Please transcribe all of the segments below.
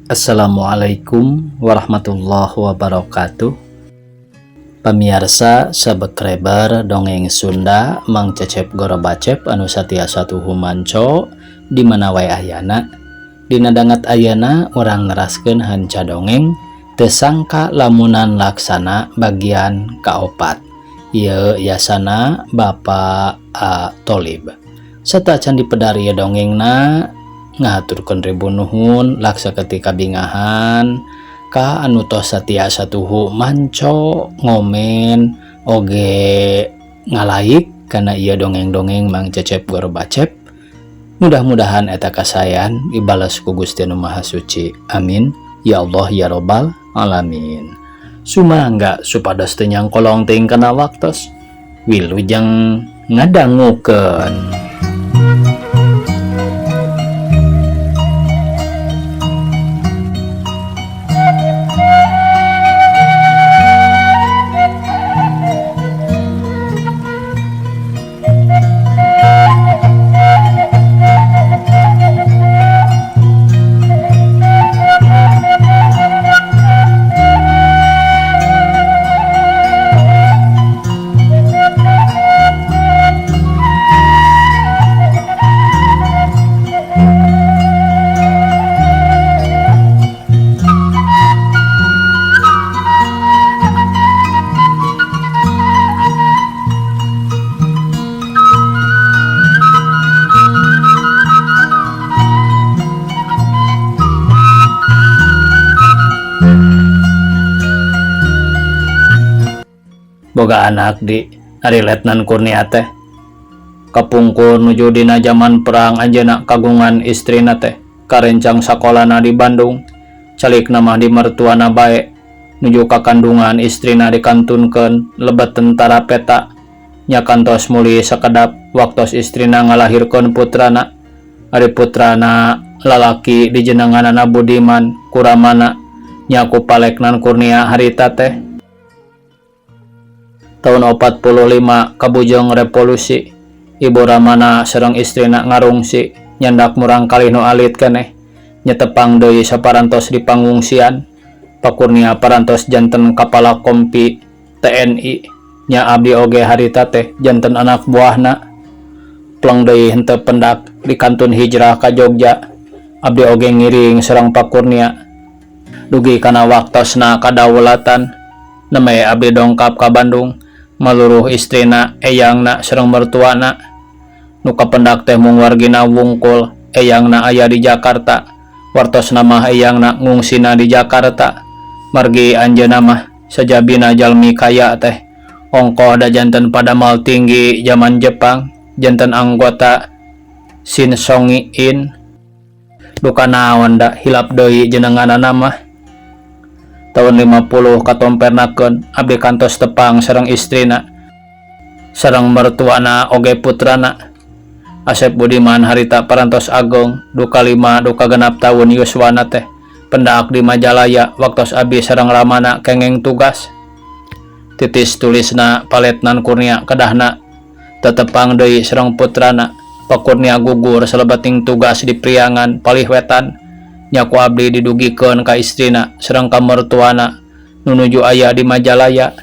Assalamualaikum warahmatullahi wabarakatuh. Pamiarsa subscriber Dongeng Sunda, Mang Cecep Gorobacep anu satia satuhu manco di mana wae ayana. Dina danget ayana urang neraskeun hanca dongeng Teu Sangka Lamunan Laksana bagian kaopat. Ieu yasana Bapak A. Tolib. Sateuacan dipedar ieu dongengna, ngahaturkeun ribu nuhun laksa ketika bingahan ka anu tos satia satuhu manco, ngomen, oge ngalaik kana ieu dongeng-dongeng Mang Cecep Gorobacep. Mudah-mudahan eta kasayan dibales ku Gusti Nu Maha Suci. Amin ya Allah ya Robbal alamin. Sumangga supados teu nyangkolong teuing kana waktos. Wilujeng ngadangukeun. Boga anak di Ari Letnan Kurnia teh kapungkur nuju dina zaman perang anjeunna kagungan istrina teh karencang sakolana di Bandung, calik nama di mertuana bae. Nuju kakandungan istrina dikantunkeun lebet tentara peta nya, kantos mulih sakedap waktos istrina ngalahirkeun putrana. Ari putrana lalaki, dijenenganana Budiman ku ramana nya ku Paleknan Kurnia. Harita teh tahun 45 kabujeng revolusi. Ibu ramana sareng istrina ngarungsi nyandak murang kalih nu alit keneh nya, tepang deui saparantos di pangungsian. Pak Kurnia parantos janten kapala kompi TNI nya, abdi oge harita teh janten anak buahna. Pleng deui henteu pendak dikantun hijrah ka Jogja. Abdi oge ngiring sareng Pak Kurnia dugi kana waktosna kadaulatan. Nembe abdi dongkap ka Bandung maluruh istrina, eyangna, sareng mertuana. Nu kapendak teh mung wargina wungkul. Eyangna aya di Jakarta. Wartosna mah eyangna ngungsina di Jakarta, margi anjeunna mah sajabina jalmi kaya teh, ongkoh da janten padamal tinggi zaman Jepang, janten anggota Shinsongi-in. Duka naon da hilap deui jenenganana mah. Tahun 50 katompernakeun abdi kantos tepang sareng istrina sareng mertuana oge putrana. Asep Budiman harita parantos ageng, duka 5 duka 6 tahun yuswana teh. Pendak di Majalaya waktos abdi sareng ramana kengeng tugas. Titis tulisna Paletnan Kurnia kedahna tetepang deui sareng putrana. Pak Kurnia gugur salebeting tugas di Priangan palih wetan nya, ku abdi didugikeun ka istrina sareng ka mertuana nu nuju aya di Majalaya.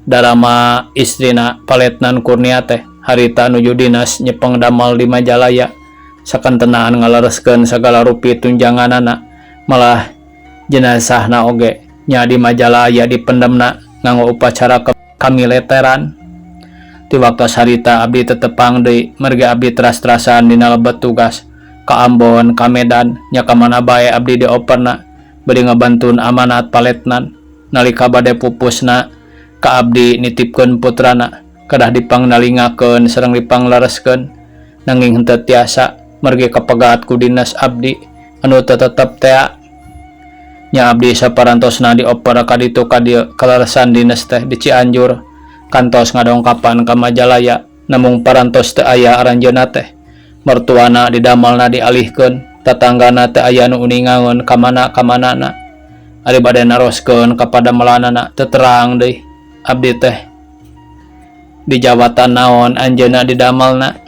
Darama istrina Paletnan Kurnia teh harita nuju dinas nyepeng damal di Majalaya, sakantenan ngalereskeun sagala rupi tunjanganana. Malah jenazahna oge nya di Majalaya dipendemna nganggo upacara kamiliteran. Ti waktos harita abdi tetepang deui, margi abdi teras-terasan dina lebet tugas ka Ambon, ka Medan nya, ka mana bae abdi dioperna bari ngabantun amanat paletnan. Nalika bade pupusna ka abdi nitipkeun putrana, kedah dipangnalingakeun sareng dipanglereskeun, nanging henteu tiasa margi kapegat ku dinas abdi anu teu tetep tea nya. Abdi saparantosna dioper ka ditu ka dieu, kaleresan dinas teh di Cianjur, kantos ngadongkapan ka Majalaya, namung parantos teu aya aranjeunna teh. Mertuana didamalna dialihkeun, tatanggana teu aya nu uningaeun ka mana kamanana. Ari bade naroskeun ka padamelanana teu terang deui abdi teh di jawatan naon anjeunna didamalna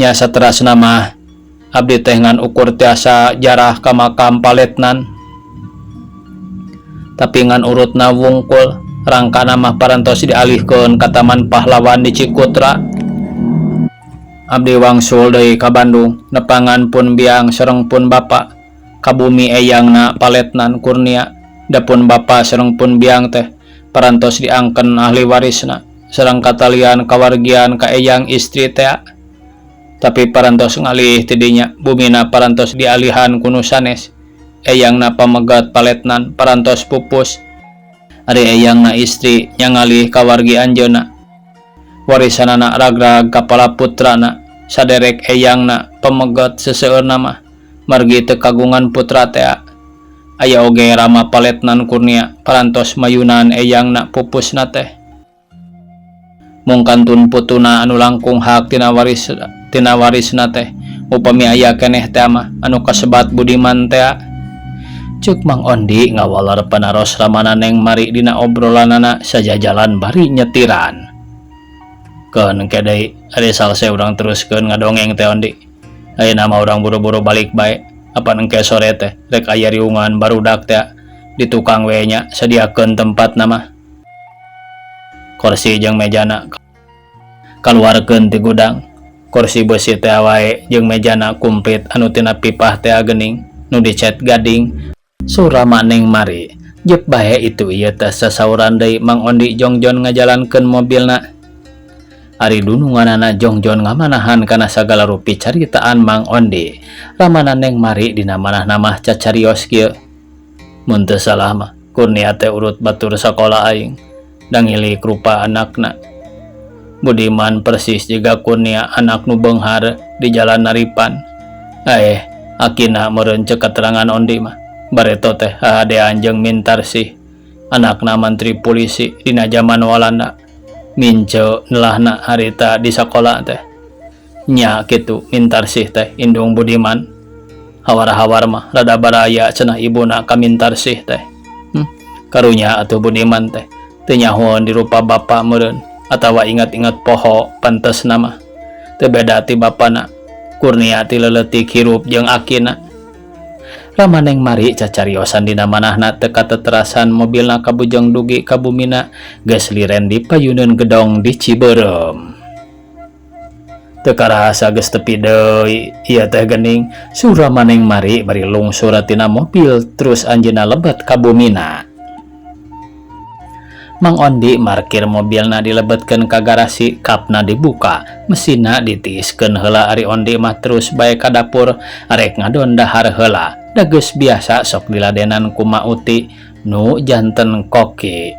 nya. Saterasna mah Abdi teh ngan ukur tiasa jarah ka makam paletnan. Tapi ngan urutna wungkul, rangkana mah parantos dialihkeun ka Taman Pahlawan di Cikutra. Abdi wangsul deui ka Bandung nepangan pun biang sareng pun bapa ka bumi eyangna paletnan Kurnia. Da pun bapa sareng pun biang teh parantos diangken ahli warisna sareng katalian kawargian ka eyang istri teh. Tapi parantos ngalih ti dinya, bumina parantos dialihan ku nu sanes. Eyangna pamegat paletnan parantos pupus. Ari eyangna istri nya ngalih ka wargi anjeunna. Warisanana ragrag ka palaputrana saderek eyangna pamegat seseueurna mah margi teu kagungan putra tea. Aya oge rama paletnan Kurnia parantos mayunan eyangna pupusna teh. Mung kantun putuna anu langkung hak tina waris tina warisna teh upami aya keneh teh mah anu kasebat Budiman tea. Ceuk Mang Ondi ngawaler panaros ramana Neng Mari dina obrolanana sajajalan bari nyetiran. Keun engke deui ari salse urang teruskeun ngadongeng teh Ondi. Ayeuna mah urang buru-buru balik bae apan engke sore teh rek aya riungan barudak teh di tukang we nya sadiakeun tempatna mah. Kursi jeung mejana kaluarkeun ti gudang. Kursi beusi teh wae jeung mejana kumplit anu tina pipah teh geuning nu dicet gading. Surama Neng Mari jep bae itu ieu teh sasauran deui Mang Ondi jongjon ngajalankeun mobilna. Ari dununganana jongjon ngamanahan kana sagala rupi caritaan Mang Ondi. Ramana Neng Mari dina manahna mah cacarios kieu. Mun teu salah mah Kurnia teh urut batur sakola aing da ngilik rupa anakna. Budiman persis jiga Kurnia anak nu beunghar di Jalan Naripan. Aeh, akina meureun ceuk katerangan Ondi mah. Bareto teh hahadean jeung Mintarsih, anakna mantri pulisi dina jaman Walanda. Mince nelahna harita di sakola teh. Nya kitu Mintarsih teh indung Budiman. Hawar-hawar mah rada baraya cenah ibuna ka Mintarsih teh. Karunya atuh Budiman teh teu nyahoeun dirupa bapa meureun atawa ingat-ingat poho pantesna mah. Teu beda ti bapana, Kurnia ti leuletik hirup jeung akina. Rama Neng Mari cacariosan dina manahna teu kateterasan mobilna kabujeng dugi ka bumina geus liren di payuneun gedong di Cibeureum. Teu karasa geus tepi deui ieu teh geuning surama Neng Mari bari lungsur tina mobil terus anjeunna lebet ka bumina. Mang Ondi markir mobilna dilebetkeun ka garasi, kapna dibuka, mesinna ditiiskeun heula ari Ondi mah terus bae ka dapur arek ngadon dahar heula. Da geus biasa sok diladenan ku Ma Uti nu janten koki.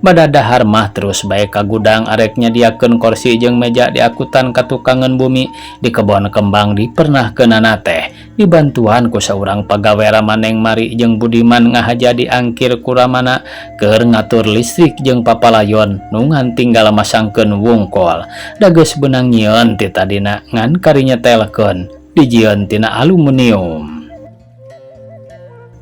Bada dahar mah terus bae ka gudang arek nyadiakeun korsi jeung meja diakutan ka tukangeun bumi di kebon kembang dipernahkeunana teh. Dibantuan ku saurang pagawe Rama Neng Mari jeung Budiman ngahaja diangkir ku ramana keur ngatur listrik jeung papalayon nu ngan tinggal masangkeun wungkul. Da geus beunang nyieun ti tadina ngan kari nyetelkeun dijieun tina aluminium.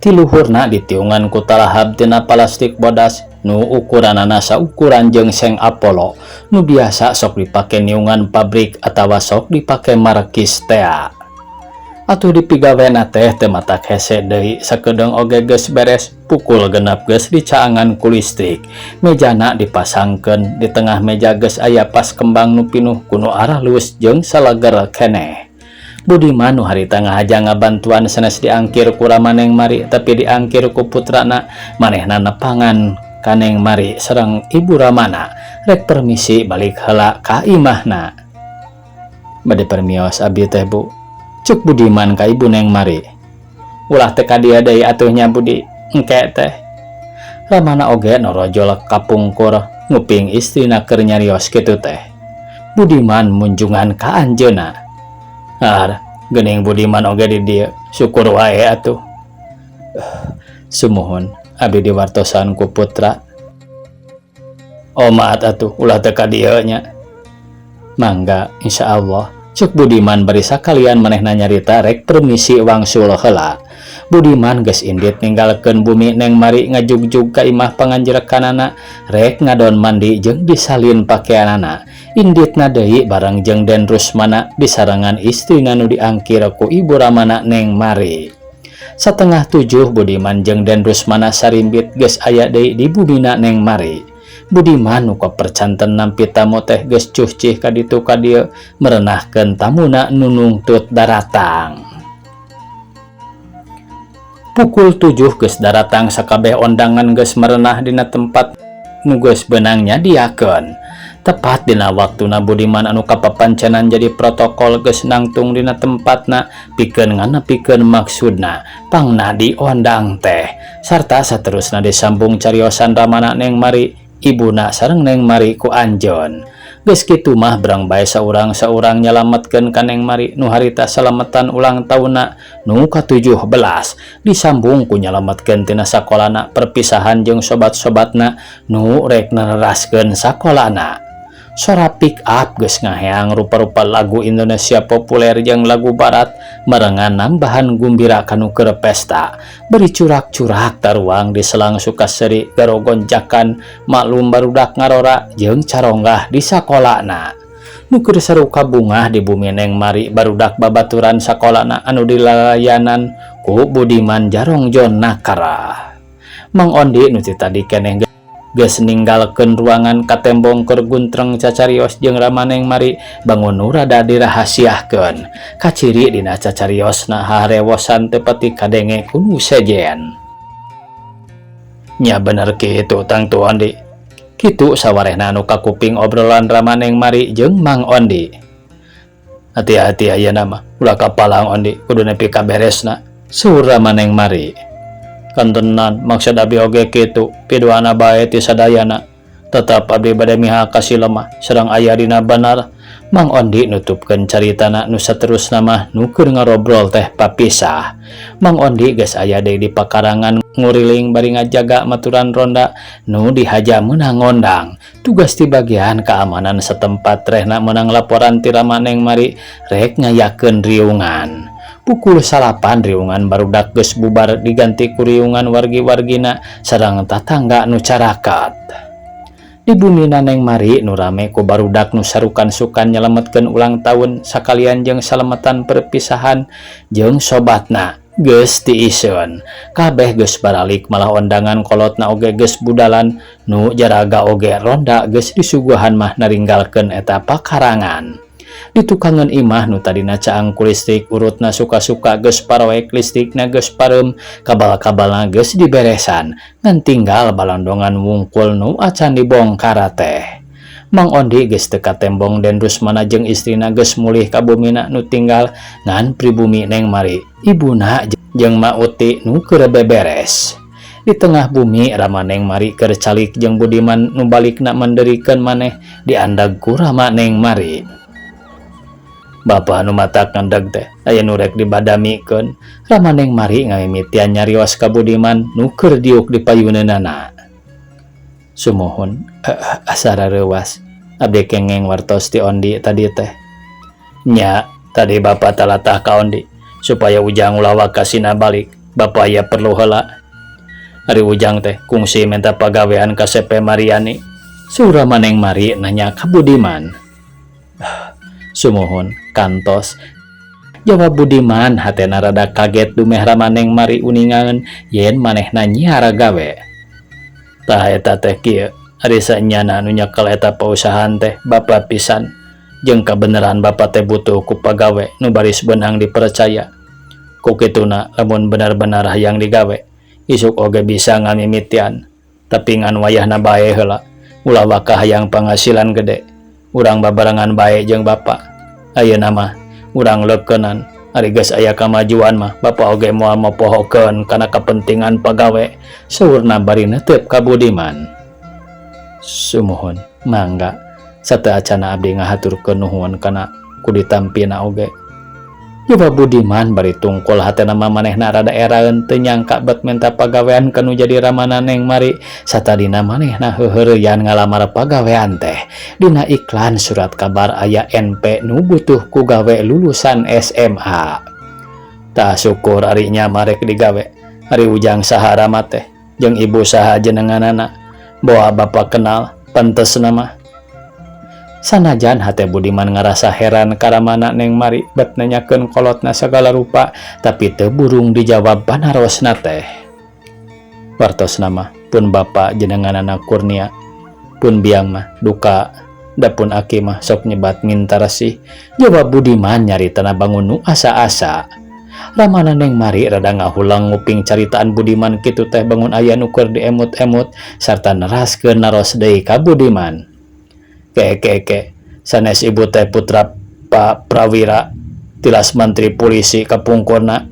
Ti luhurna ditiungan ku talahab tina palastik bodas nu ukuranana saukuran jeung seng Apollo nu biasa sok dipake niungan pabrik atawa sok dipake markis tea. Atuh dipigawena teh teu matak hese deui sakedeung oge geus beres pukul 6 geus dicaangan ku listrik. Mejana dipasangkeun di tengah meja geus aya pas kembang nu pinuh ku nu aralus jeung salager keneh. Budiman nu harita ngahaja ngabantuan sanes diangkir ku Rama Neng Mari tapi diangkir ku putrana manehna nepangan ka Neng Mari sareng ibu Ramana rek permisi balik heula ka imahna. Bade permios abdi teh Bu, cuk Budiman ka ibu Neng Mari. Ulah teh ka dieu deui atuh nya Budi, engke teh. Ramana oge norojol kapungkur nguping istrina keur nyarios kitu teh. Budiman munjungan ka anjeunna. Ar, geuning Budiman oge di dieu, syukur wae atuh. Sumuhun abdi diwartosan ku putra. Omat atuh ulah teu ka dieu nya. Mangga insyaallah, cuk Budiman bari sakalian manehna nyarita rek permisi wangsul heula. Budiman geus indit ninggalkeun bumi Neng Mari ngajugjug ka imah panganjerekanana rek ngadon mandi jeung disalin pakeanana. Inditna deui bareng jeung Den Rusmana disarengan istrina nu diangkir ku ibu ramana Neng Mari. Satengah tujuh Budiman jeung Den Rusmana sarimbit geus aya deui di bumina Neng Mari. Budiman nu kapercanten nampi tamu teh geus cuhcih ka ditu ka dieu merenahkeun tamuna nu nungtut daratang. Pukul 7 geus daratang sakabeh ondangan geus merenah dina tempat nu geus beunang nyadiakeun. Tepat dina waktuna Budiman anu kapapancenan jadi protokol geus nangtung dina tempatna pikeun nganepikeun maksudna pangna diondang teh sarta saterusna disambung cariosan ramana Neng Mari ibuna sareng Neng Mari ku anjeun. Geus kitu mah berang bae saurang-saurang nyalametkeun ka Neng Mari nu harita salametan ulang taunna nu ka-17 disambung ku nyalametkeun tina sakolana perpisahan jeung sobat-sobatna nu rek neraskeun sakolana. Sora pick up geus ngaheang rupa-rupa lagu Indonesia populer jeung lagu barat merengan nambahan gumbira kanu keur pesta beri curak-curak taruang di selang sukaseri garogonjakan maklum barudak ngarora jeung caronggah di sakolana. Nu keur saruka bungah di bumi Neng Mari barudak babaturan sakolana anu dilalayanan ku Budiman Jarongjon Nakara. Mang Ondi nu ti tadi keneh geus ninggalkeun ruangan katembong keur guntreng cacarios jeung Rama Neng Mari bangun nu rada dirahasiakeun. Kaciri dina cacariosna harewosan teu pati kadenge ku nu sejen. Nya bener kitu Tangtu Ondi. Kitu sawarehna anu kakuping obrolan Rama Neng Mari jeung Mang Ondi. Hati-hati ayeuna mah ulah kapalang Ondi kudu nepi ka beresna. Saur Rama Neng Mari. Kantenan maksud abi oge kitu piduana bae ti sadayana tetap abdi bade mihak ka si lemah sareng aya dina benar. Mang Ondi nutupkeun caritana nu saterusna mah nu keur ngarobrol teh papisah. Mang Ondi geus aya deui di pakarangan nguriling bari ngajaga maturan ronda nu dihaja meunang ngondang. Tugas ti bagian keamanan setempat rehna meunang laporan ti Rama Neng Mari rek ngayakeun riungan. Pukul 9 riungan barudak geus bubar diganti ku riungan wargi-wargina sareng tatangga nu carakat. Di bumina Neng Mari nu rame ku barudak nu sarukan-sukan nyelametkeun ulang tahun sakalian jeung salemetan perpisahan jeung sobatna geus tiiseun. Kabeh geus baralik malah ondangan kolotna oge geus budalan nu jaraga oge ronda geus disuguhan mah naringgalkeun eta pakarangan. Di tukangan imah nu tadina caang ku listrik urutna suka-suka geus paroek listrikna geus pareum kabal-kabalna geus diberesan ngan tinggal balondongan wungkul nu acan dibongkar teh. Mang Ondi geus teu katembong Den Rusmana jeung istrina geus mulih ka bumina nu tinggal ngan pribumi Neng Mari ibuna jeung Ma Uti nu keur beberes. Di tengah bumi Rama Neng Mari keur calik jeung Budiman nu balikna menderikeun maneh diandag ku Rama Neng Mari. Bapa nu matak ngendeg teh aya nu rek dibadamikeun. Rama Neng Mari ngamimitian nyarios ka Budiman nu keur diuk di payuneunana. Sumuhun asa rareuwas abdi kengeng wartos ti Ondi tadi teh. Nya tadi bapa talatah ka Ondi supaya Ujang ulah wakasina balik. Bapa aya perlu heula. Ari Ujang teh kungsi minta pagawean ka CP Mariani. Saur Rama Neng Mari nanya ka Budiman. Sumuhun kantos. Jawab Budiman hatena rada kaget dumeh Rama Neng Mari uningan yen manehna nyiar gawe. Tah eta teh kieu ari sanyana anu nyekel eta pausahaan teh bapa pisan jeung kabeneran bapa teh butuh ku pagawe nu baris beunang dipercaya. Ku kituna lamun benar-benar hayang digawe isuk oge bisa ngamimitian tapi ngan wayahna bae heula ulah waka hayang penghasilan gede. Urang babarengan bae jeung bapa. Ayeuna mah urang leukeunnan ari geus aya kamajuan mah bapa oge moal mopohokeun kana kepentingan pagawe. Saurna bari netep ka Budiman. Sumuhun mangga sateuacanna abdi ngahaturkeun nuhun kana ku ditampina oge. Jawab Budiman bari tungkul hatena mah manehna rada eraeun teu nyangka bet menta pagawean kanu jadi ramana Neng Mari. Satadina manehna heuheureyan ngalamar pagawean teh. Dina iklan surat kabar aya NP nu butuh ku gawe lulusan SMA. Tah syukur ari nya mah rek digawe. Ari Ujang saha rama teh jeung ibu saha jenenganana. Boa bapa kenal, pantesna mah. Sanajan hate Budiman ngarasa heran ka ramana Neng Mari bet nanyakeun kolotna sagala rupa, tapi teu burung dijawab panarosna teh. Wartosna mah pun bapa jenenganana Kurnia, pun biang mah duka da pun aki mah sok nyebat minta resih, jawab Budiman nyaritana bangun nu asa-asa. Ramana Neng Mari rada ngahulang nguping caritaan Budiman kitu teh bangun aya nu keur diemut-emut sarta neraskeun naros deui ka Budiman. Ke ke ke, sanes ibu teh putra Pak Prawira tilas mantri pulisi kapungkurna.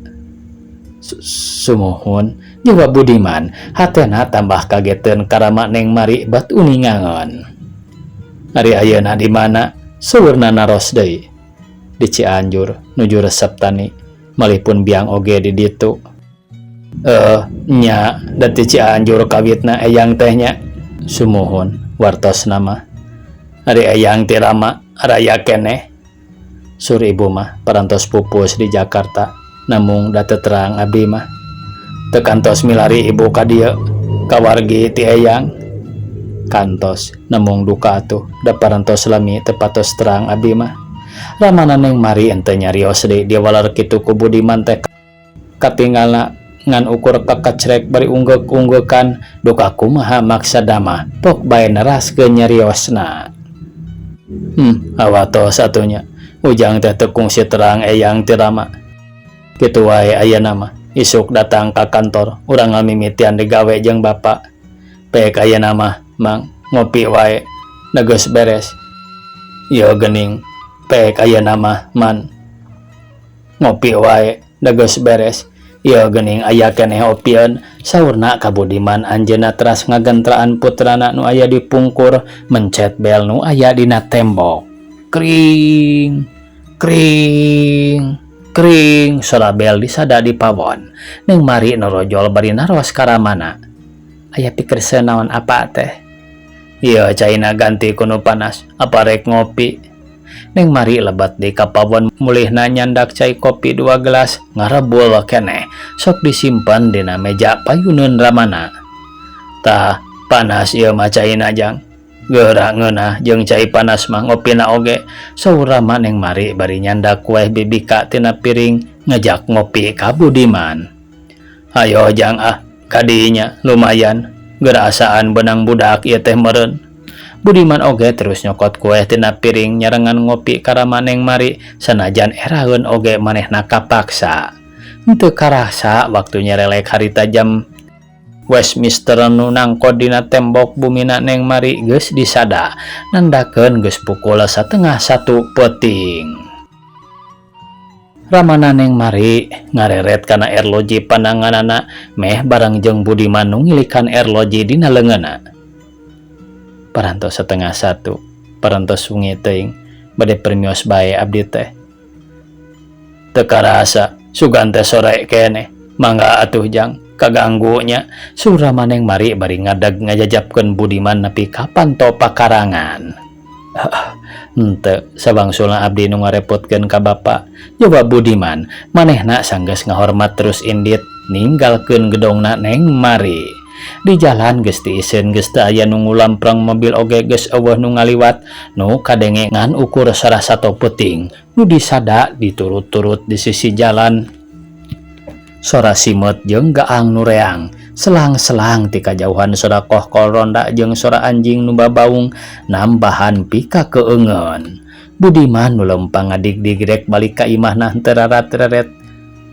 Sumuhun, jawab Budiman, hatena tambah kageteun ka rama Neng Mari bat uningangeun. Ari ayeuna di mana? Saurna naros deui. Di Cianjur, nuju resep tani, malih pun biang oge di ditu. Eh, nya, da ti Cianjur kawitna eyang teh nya. Sumuhun, wartosna mah. Ari eyang ti rama raya keneh. Sur ibu mah parantos pupus di Jakarta, namung da teu terang abdi mah. Teu kantos milari ibu ka dieu, kawargi ti eyang. Kantos, namung duka atuh, da parantos lami teu patos terang abdi mah. Ramana Neng Mari henteu nyarios deui diwaler kitu ku Budiman teh katingalna ngan ukur kakacrek bari unggeuk-unggeukan duka kumaha maksada mah pok bae neraskeun nyariosna. Awatos atuh nya. Ujang teh teu kungsi terang eyang ti rama. Kitu wae ayeuna mah. Isuk datang ka kantor urang ngamimitian digawe jeung bapa. Pek ayeuna mah mang ngopi wae da geus beres. Ieu geuning pek ayeuna mah man. Ngopi wae da geus beres. Ieu geuning aya keneh opieun saurna ka Budiman anjeunna teras ngagentraan putrana nu aya di pungkur mencet bel nu aya dina tembok. Kring kring kring sora bel disada di pawon. Neng Mari norojol bari naros ka ramana. Aya pikerseun naon apa teh? Ieu caina ganti ku nu panas apa rek ngopi? Neng Mari lebat di kapawon mulihna nyandak cai kopi 2 gelas ngarebul keneh sok disimpan dina meja payuneun ramana. Tah panas ieu mah caina jang. Geura ngeunah jeung cai panas mah ngopina oge. Saur rama Neng Mari bari nyandak kueh bibika tina piring ngajak ngopi ka Budiman. Ayo jang ah kadinya lumayan geura asaan benang budak ieu teh meureun. Budiman oge terus nyokot kueh tina piring nyarengan ngopi ka rama Neng Mari sanajan eraeun oge manehna kapaksa. Henteu karasa waktu nyerelek harita jam Westminster nu nangkod dina tembok bumina Neng Mari geus disada nandakeun geus pukul setengah satu peuting. Ramana Neng Mari ngareret kana erloji pananganana meh bareng jeung Budiman nu ngilikan erloji dina leungeunna. Parantos setengah satu, parantos wengi teuing, bade permios bae abdi teh. Teu karasa sugan teh sore keneh, mangga atuh jang kaganggu nya. Saur rama Neng Mari bari ngadag ngajajapkeun Budiman nepi ka panto pakarangan. Henteu sabangsulna abdi nu ngarepotkeun ka bapa, jawab Budiman. Manehna sanggeus ngahormat terus indit ninggalkeun gedongna Neng Mari. Di jalan geus tiiseun geus teu aya nu ngulamprang mobil oge geus eueuh nu ngaliwat nu kadenge ngan ukur sarah sato peuting nu disada diturut-turut di sisi jalan. Sora simeut jeung gaang nu reang selang-selang ti kajauhan sora kohkol ronda jeung sora anjing nu babaung nambahan pika keungeun. Budiman nu lempang ngadig-dig rek balik ka imahna henteu rarat-reret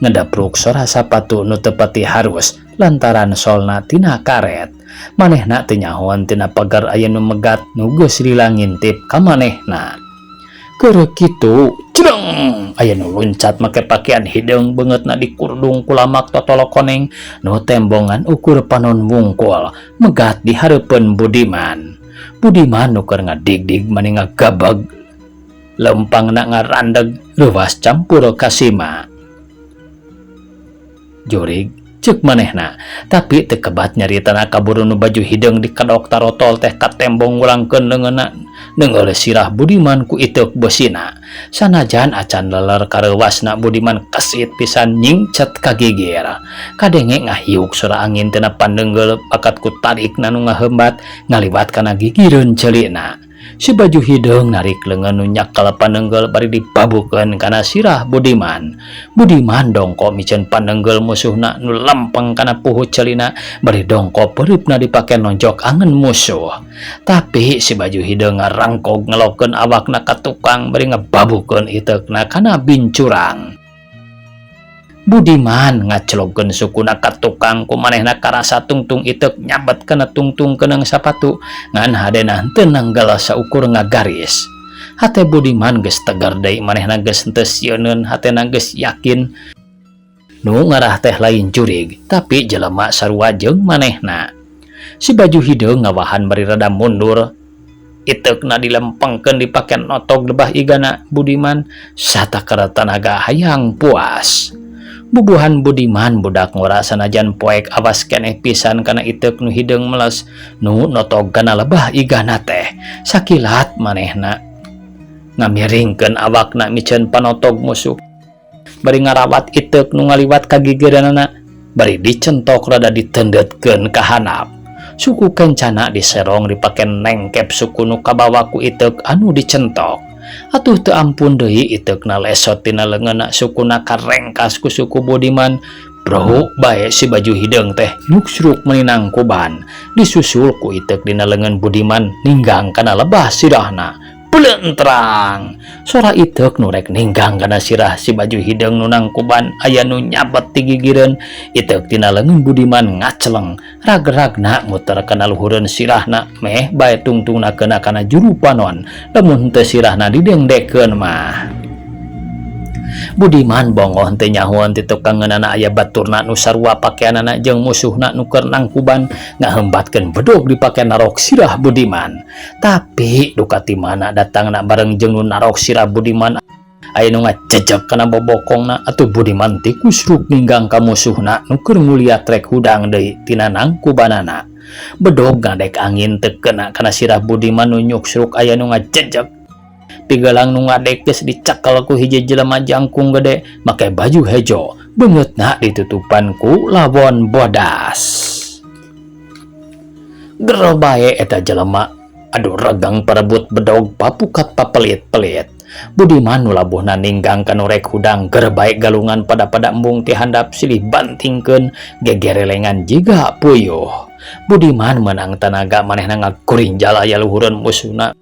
ngedapruk sora sapatu nu teu pati harus lantaran solna tina karet. Manehna teu nyahoan tina pagar aya nu megat nu geus lila ngintip ka manehna. Keur kitu, jreng aya nu luncat make pakaian hideung beungeutna dikurdung ku lamak totolo koneng nu tembongan ukur panon wungkul megat di hareupeun Budiman. Budiman nu keur ngadig-dig mani ngagabag lempangna ngarandeg reuwas campur kasima. Jurig Cek manehna. Tapi teu kebat nyaritana kaburu nu baju hideung dikedok tarotol teh ka tembong ngulangkeun leungeunna neungeul sirah Budiman ku iteuk besina. Sanajan acan leler kareuwasna Budiman kesit pisan nyingcet ka gigir. Kadenge ngahiuk sora angin tina pandeungeul bakat ku tarikna nu ngahembat ngaliwat kana gigireun ceulina. Si baju hideung narik leungeun nu nyakel panenggel bari dibabukeun kana sirah Budiman. Budiman dongko miceun panenggel musuhna nu lempeng kana puhu celina bari dongko pereupna dipake nonjok angen musuh. Tapi si baju hideung ngarangkog ngelokeun awakna ka tukang bari ngebabukeun iteukna kana bincurang. Budiman ngacelogkeun sukuna ka tukang ku manehna karasa tungtung iteuk nyabet kana tungtung keunang sapatu ngan hadena henteu nanggal saukur ngagaris. Hate Budiman geus tegar deui manehna geus henteu sieuneun hatena geus yakin nu ngarah teh lain jurig tapi jelema sarua jeung manehna. Si baju hideung ngawahan bari rada mundur. Iteukna dilempengkeun dipake notog lebah igana Budiman satakara tanaga hayang puas. Bubuhan Budiman budak ngora sanajan poek awas keneh pisan kana iteuk nu hideung meles nu notog kana lebah igana teh. Sakilat manehna ngamiringkeun awakna miceun panotog musuh bari ngarawat iteuk nu ngaliwat ka gigireunana bari dicentok rada ditendeutkeun ka handap. Suku kencana diserong dipake nengkep suku nu kabawa ku iteuk anu dicentok. Atuh teu ampun deui iteukna lesot tina leungeunna sukuna karengkas ku suku Budiman. Bro bae si baju hideung teh nyuksruk meninang kuban disusul ku iteuk dina leungeun Budiman ninggang kana lebah sirahna. Belentrang sora iteuk nu rek ninggang kana sirah si baju hideung nu nangkuban aya nu nyabet ti gigireun. Iteuk tina leungeun Budiman ngaceleng rag-ragna muter kana luhureun sirahna meh bae tungtungna keuna kana juru panon lamun henteu sirahna didengdekeun mah. Budiman bongoh henteu nyahoan ti tukangeunana aya baturna nu sarua pakeanana jeung musuhna nu keur nangkuban ngahembatkeun bedog dipake narok sirah Budiman. Tapi duka ti mana datangna bareng jeung nu narok sirah Budiman aya nu ngajejeg kana bobokongna atuh Budiman tikusruk ninggang ka musuhna nu keur nguliat rek hudang deui tina nangkubanana. Bedog ngadek angin teu kena kana sirah Budiman nu nyuksruk aya nu ngajejeg. Pigelang nu ngadek geus dicekel ku hiji jelema jangkung gede make baju hejo beungeutna ditutupan ku lawon bodas. Gero bae eta jelema aduh regang parebut bedog papukat papelit-pelit. Budiman nu labuhna ninggang ka nu rek hudang ger bae galungan pada-pada embung ti handap silih bantingkeun gegerelengan jiga puyuh. Budiman meunang tanaga manehna ngagurinjal aya luhureun musuhna.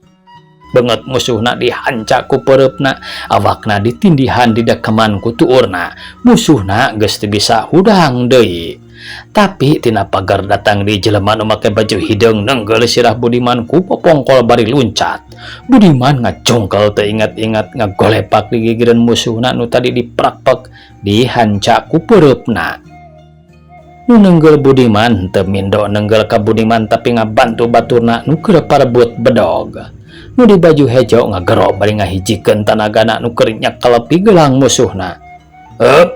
Beungeut musuhna dihanca ku peureupna, awakna ditindihan didekeman ku tuurna. Musuhna geus teu bisa hudang deui. Tapi tina pagar datang di jelema nu make baju hideung nenggel sirah Budiman ku popongkol bari luncat. Budiman ngacungkel teu ingat-ingat ngagolepak di gigireun musuhna nu tadi diprakpek dihanca ku peureupna. Nu nenggel Budiman teu mindo nenggel ka Budiman tapi ngabantu baturna nu keur parebut bedog. Nu di baju hejo ngagero bari ngahijikeun tanagana nu keur nyekel pigelang musuhna. Heup.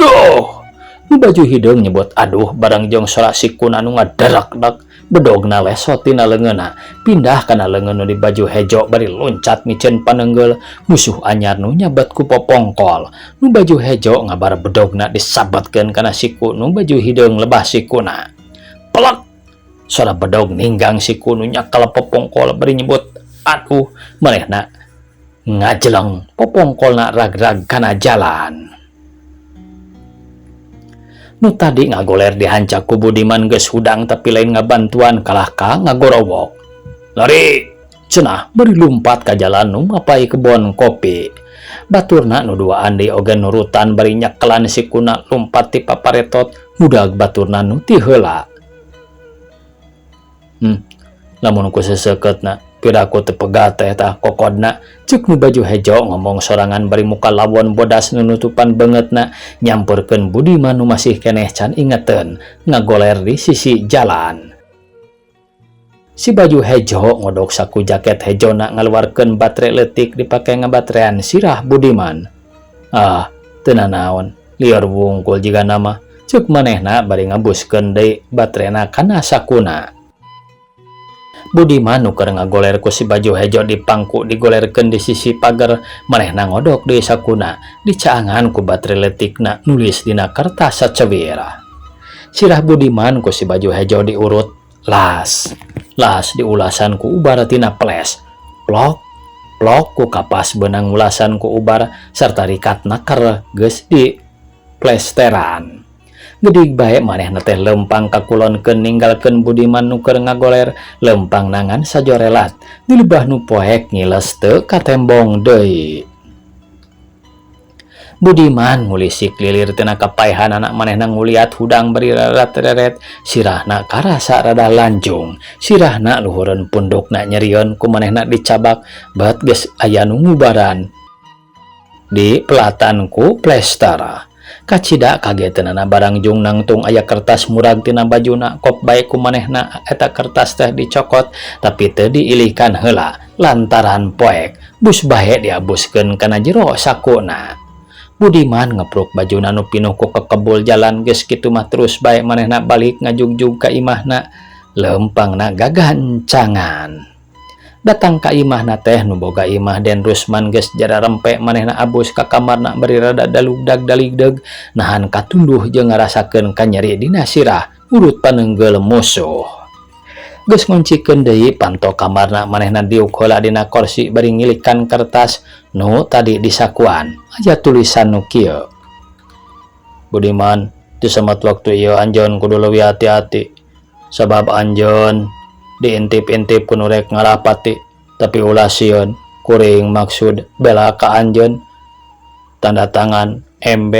Duh. Nu baju hideung nyebut aduh bareng jeung sora sikuna nu ngaderak-dek bedogna lesot tina leungeunna pindah kana leungeun nu di baju hejo bari loncat miceun panenggel musuh anyar nu nyabet ku popongkol. Nu baju hejo ngabar bedogna disabetkeun kana siku nu baju hideung lebah sikuna. Pelek. Sora bedog ninggang siku nu nyekel popongkol bari nyebut aduh manehna ngajeleng popongkolna rag-rag kana jalan. Nu tadi ngagoler dihancak ku Budiman geus hudang tapi lain ngabantuan kalah ka ngagorowok. Lari cenah bari lumpat ka jalan nu mapai kebon kopi. Baturna nu duaan deui oge nurutan bari nyekelan sikuna lumpat ti paparetot mudag baturna nu ti heula. Lamun ku seseukeutna piraku teu pegat teh tah kokodna ceuk nu baju hejo ngomong sorangan bari muka lawon bodas nu nutupan beungeutna nyamperkeun Budiman nu masih keneh can ingeteun ngagoler di sisi jalan. Si baju hejo ngodok saku jaket hejona ngaluarkeun batere leutik dipake ngabaterean sirah Budiman. Ah, teu nanaon, lieur wungkul jiga nama. Ceuk manehna bari ngabuskeun deui baterena kana sakuna. Budiman nu keur ngagoler ku si baju hejo dipangku digolerkeun di sisi pager, manehna ngodok deui sakuna, dicaangan ku batere leutikna nulis dina kertas sacewir. Sirah Budiman ku si baju hejo diurut, las, las diulasan ku ubar tina ples, plok, plok ku kapas beunang ulasan ku ubar sarta rikat naker geus di plesteran. Gedig bae manehna teh leumpang kakulonkeun ninggalkeun Budiman nu keur ngagoler, leumpang nangan sajorelat, dilebah nu poek ngiles teu katembong deui. Budiman ngulisik lilir tina kapaehanana manehna nguliat hudang bari reret-reret, sirahna karasa rada lanjung, sirahna luhureun pundukna nyerieun ku manehna dicabak, bet geus aya nu ngubaran di pelatan ku plester. Kacida kageteunana barangjung nangtung aya kertas murag tina bajuna kop bae ku manehna eta kertas teh dicokot tapi teu diilihkan heula lantaran poek bus bae diabuskeun kana jero sakuna. Budiman ngepruk bajuna nu pinuh ku kekebul jalan geus kitu mah terus bae manehna balik ngajugjug ka imahna leumpangna gagancangan. Datang ka imahna teh nu boga imah Den Rusman geus jararempe manehna abus ka kamarna bari rada dalugdag daligdeug nahan katunduh jeung ngarasakeun kanyeri dina sirah urut paneunggeul musuh. Geus ngoncikeun deui panto kamarna manehna diuk heula dina korsi bari ngilikan kertas nu tadi disakuan aya tulisan nu kieu. Budiman, di semat waktu ieu anjeun kudu leuwih hati-hati sabab anjeun diintip-intip ku nu rek ngarapati tapi ulah sieun kuring maksud bela ka anjeun tanda tangan MB.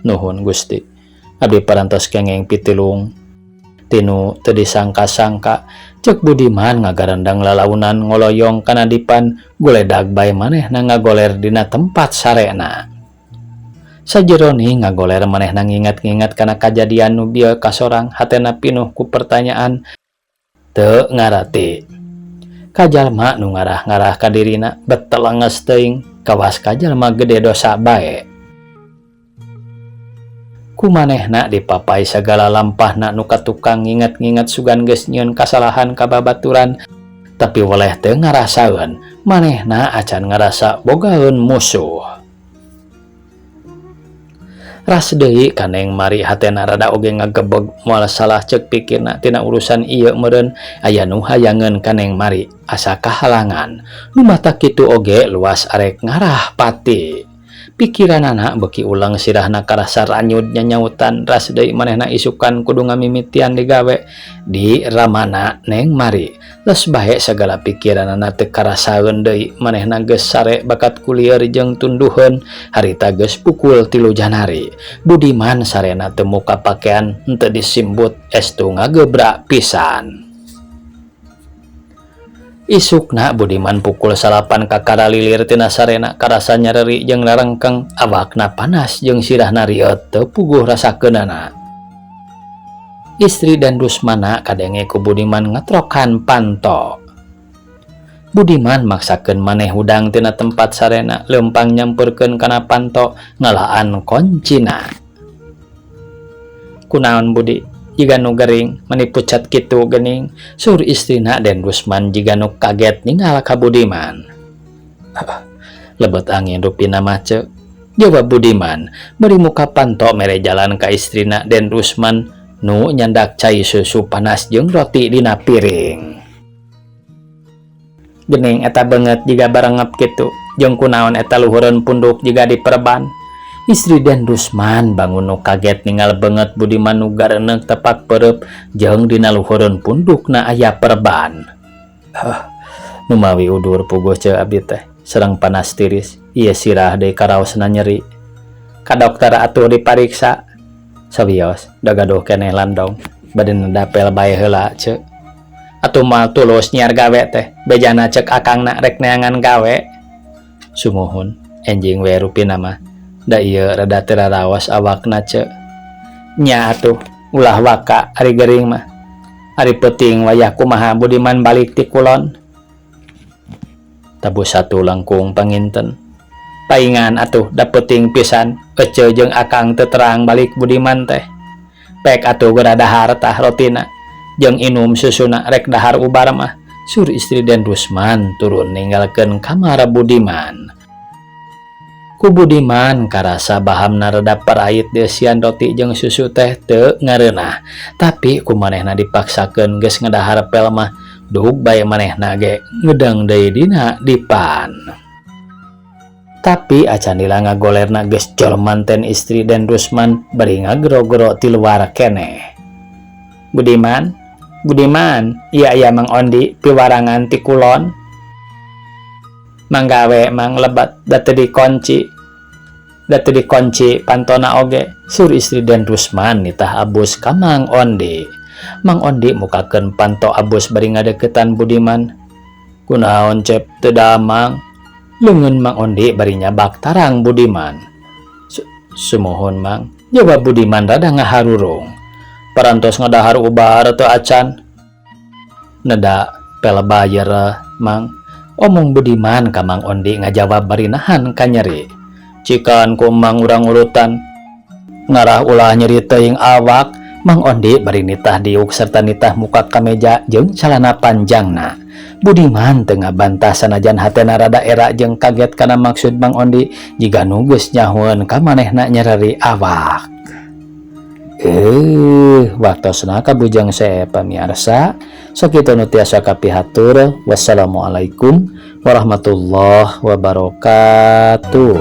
Nuhun Gusti, abdi parantos kenging pitilung tinu teu disangka-sangka ceuk Budiman ngagarendeng lalaunan ngoloyong kana dipan guledag bae manehna ngagoler dina tempat sarena. Sajeroni ngagoler manehna nginget-nginget kana kajadian nu bieu kasorang hatena pinuh ku pertanyaan teu ngarati. Kajalma nu ngarah-ngarah ka dirina bet telenges teuing kawas kajalma gede dosa bae. Ku manehna dipapai sagala lampahna nu katukang nginget-nginget sugan geus nyieun kasalahan ka babaturan tapi weleh teu ngarasaeun manehna acan ngarasa bogaeun musuh. Ras deui kaneng mari hatena rada oge ngagebeg moal salah ceuk pikirna tina urusan ieu meureun aya nu hayangeun kaneng mari asa kahalangan nu mata kitu oge luas arek ngarah pati. Pikiranana beuki ulang sirahna karasa ranyud nyanyautan ras deui manehna isukan kudu ngamimitian digawe di ramana neng mari. Les bae sagala pikiranana teu karasaeun deui manehna geus sare bakat kulieur jeung tunduheun harita geus pukul 3 janari. Budiman sarena teu muka pakean henteu disimbut estu ngagebra pisan. Isukna Budiman pukul 9 kakara lilir tina sarena karasa nyereri jeung narengkeng awakna panas jeung sirahna rieut teu puguh rasakeunana. Istri dan Rusmana kadenge ku Budiman ngetrokan panto. Budiman maksakeun maneh hudang tina tempat sarena leumpang nyamperkeun kana panto ngalaan koncina. Kunaon Budi? Jiga nu gering meni pucat kitu geuning sur istrina Den Rusman jiga nu kaget ningal ka Budiman. Lebet angin rupina mah ce, jawab Budiman bari muka panto mere jalan ka istrina Den Rusman nu nyandak cai susu panas jeung roti dina piring. Geuning eta beungeut jiga barengep kitu jeung kunaon eta luhureun punduk jiga diperban. Istri Den Rusman bangun nu kaget ningal beungeut Budiman nu gareneuk tepak perep jeung dina luhureun pundukna aya perban. Numawi udur puguh ce abdi teh serang panas tiris ieu sirah deui karaosna nyeri. Ka dokter atuh dipariksa. Sawios da gaduh keneh landong bade dapel bae heula ce. Atuh moal tulus nyiar gawe teh bejana cek akangna rek neangan gawe. Sumuhun enjing we rupina mah. Da ieu rada teu raraos awakna ce. Nya atuh ulah waka ari gering mah. Ari peuting wayah kumaha Budiman balik ti kulon. Tabuh satu langkung panginten. Paingan atuh da peuting pisan ece jeung akang teu terang balik Budiman teh. Pek atuh geura dahar tah rotina jeung inum susuna rek dahar ubar mah. Sur istri Den Rusman turun ninggalkeun kamar Budiman. Ku Budiman karasa bahamna rada parait dieusian roti jeung susu teh teu ngareunah. Tapi ku manehna dipaksakeun geus ngadahar pel mah dug bae manehna ge ngedeng deui dina dipan. Tapi acan lila ngagolerna geus jol manten istri Den Rusman bari ngagero-gero ti luar keneh. Budiman, Budiman, iya iya Mang Ondi piwarangan ti kulon. Manggawe mang lebat da teu dikonci. Da teu dikonci pantona oge. Sur istri Den Rusman nitah abus ka Mang Ondi. Mang Ondi mukakeun panto abus bari ngadeukeutan Budiman. Kunaon cep teu damang. Leungeun Mang Ondi bari nyabak tarang Budiman. Sumuhun Mang, jawab Budiman rada ngaharurung. Parantos ngadahar ubar teu acan? Neda pel bayer Mang. Omong Budiman ka Mang Ondi ngajawab bari nahan kanyeri. Cikan ku Mang urang urutan. Ngarah ulah nyeri teuing awak, Mang Ondi bari nitah diuk serta nitah muka kameja jeung calana panjangna. Budiman teu ngabantah sanajan hatena rada era jeung kaget kana maksud Mang Ondi jiga nu geus nyahoeun ka manehna nyereri awak. Waktosna kabujang sae pamiarsa, sakitu nu tiasa kapihatur. Wassalamualaikum warahmatullahi wabarakatuh.